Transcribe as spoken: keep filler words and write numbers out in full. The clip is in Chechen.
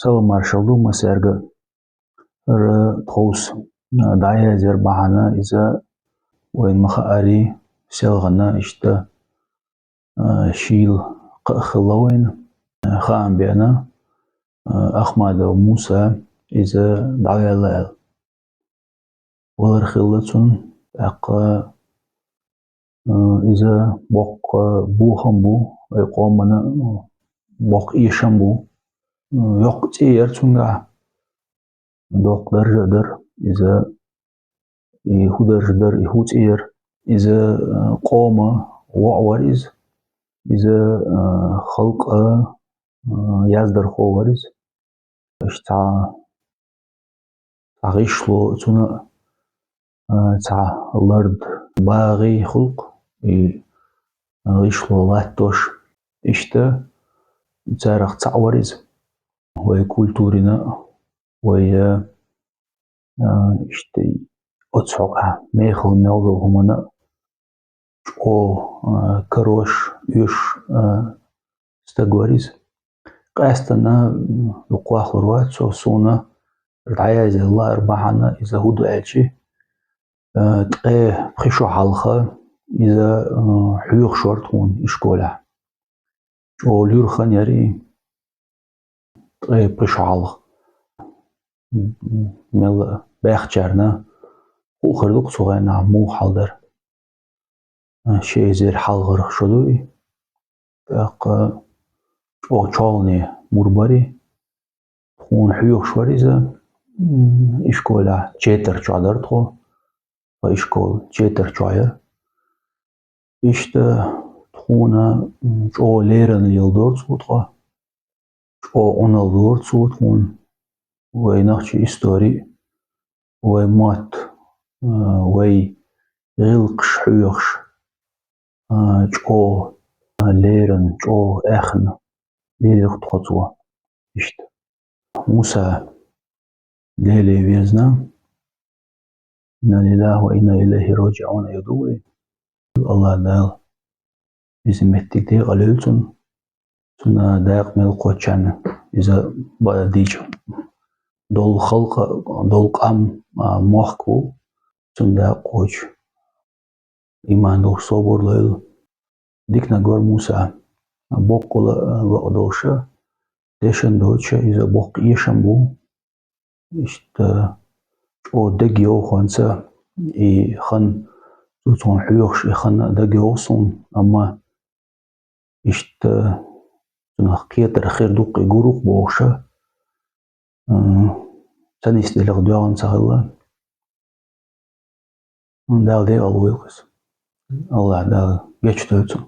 Салам-маршал ду массаьрга. ХӀара тховса дӀаяздер бахьана иза вайна ма хаари, селхана иштта шийла кхаъ хилла вайна. Хаам беана Ахмадов Муса иза дӀаваьлла аьлла. Валар хилла цунна, тӀаккха иза боккха бохам бу, вай къомана боккха эшам бу. Йоккха цӀи яр цунгахь, доккха даржа дар иза, и хӀун даржа дар, и хӀун цӀи яр. Иза къома воӀ вар иза, иза халкъа яздархо вар иза. Иштта цхьа гӀишло цунна, цхьа лард багӀий хулкъ, и гӀишло латтош. Иштта царах цхьаъ вар иза. Вай культурина, вай иштта оцу хьокъехь мехала мел долу хӀумана чӀогӀа карош, оьшуш стаг вар иза. Къаьстана дукха вахлур вац со, суна дӀаяздина лаар бахьана иза хӀун ду аьлчи, ткъе пхи шо хьалха иза хьоьхуш вара тхуна ишколехь. ЧӀогӀа луьра хан яр и, ткъе пхи шо хьалха. Мел баьхначарна хуур ду-кх цу хенахь муха хьал дара. Ши эзар хьалхарх шо ду и. ТӀаккха чӀогӀа чолхе мур бара и. Тхуна хьоьхуш вара иза. Ишколехь четар чохь дара тхо. Тхо ишкола четар чохь яра. Иштта тхуна чӀогӀа леррина леладора цо тхо. ЧӀогӀа Ӏуналла дора цо тхуна. Вай нохчийн истори, вай мотт, вай гӀиллакхаш хьоьхуш, чӀогӀа леррина, чӀогӀа аьхна лелира тхо цо. Иштта. Муса Деле везна. Инна лиллахӀи ва инна илайхӀи раджиӀун, аьлла ду вай. АллахӀ Дала иза меттиг декъалйойла цунна. Цунна дакъа мел кхочченна иза бан дийча долу халкъ, долу къам, мохк ву, цунна дакъа кхочу. Иман долуш, собар лойла. Диканиг вара Муса. Боккъала лаьа долуша, дешан доцуша иза боккха эшам бу. Иштта чӀогӀа дагайовхонца и хан, цо цунна хьоьхуш и хан дагайовху суна, амма иштта цунах кхетар хир ду-кх и гур ву-кх бохуша, ца нисделларх доьгӀна ца хилла. Дала декъалвойла иза. АллахӀ Дала гечдойла цунна.